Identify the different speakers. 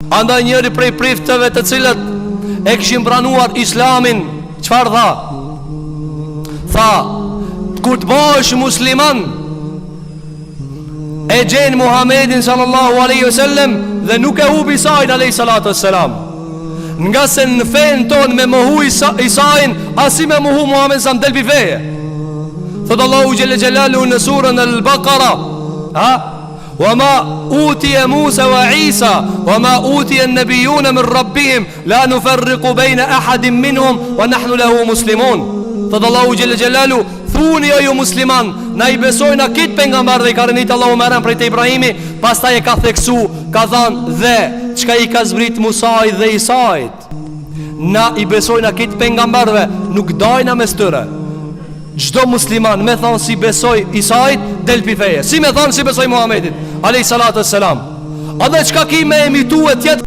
Speaker 1: Andaj njëri prej priftëve të cilët e kishin pranuar Islamin, çfarë tha? Tha, kur të bëhesh musliman, e gjen Muhammedin sallallahu aleyhi ve sellem dhe nuk e hup Isain aleyhi salatu ve selam. Ngase në fenë tonë me mohu Isa, Isain, a si me mohu Muhammedin sa del pi feje. Thotë Allahu xhelle xhelaluhu në surën El Bakara, ha? Wa ma utije Musa wa Isa Wa ma utije nebijune min rabbihim La nuferriku bejne ahadin minhum Wa nahnu lehu muslimun Thotë Allahu xhelle xhelaluhu Thuni o ju musliman Na i besojna krejt pejgamberëve i ka rendit Allahu me rend prej te Ibrahimi Pastaj e ka theksu Ka thanë dhe Çka i ka zbrit Musait dhe Isait Na i besojna krejt pejgamberëve Nuk dajna mes tyre Çdo musliman me thonë s'i besoj Isait Del pi feje Si me thonë s'i besoj Muhammedit Alejhi salatu selam Edhe çka ki me emitue tjetër.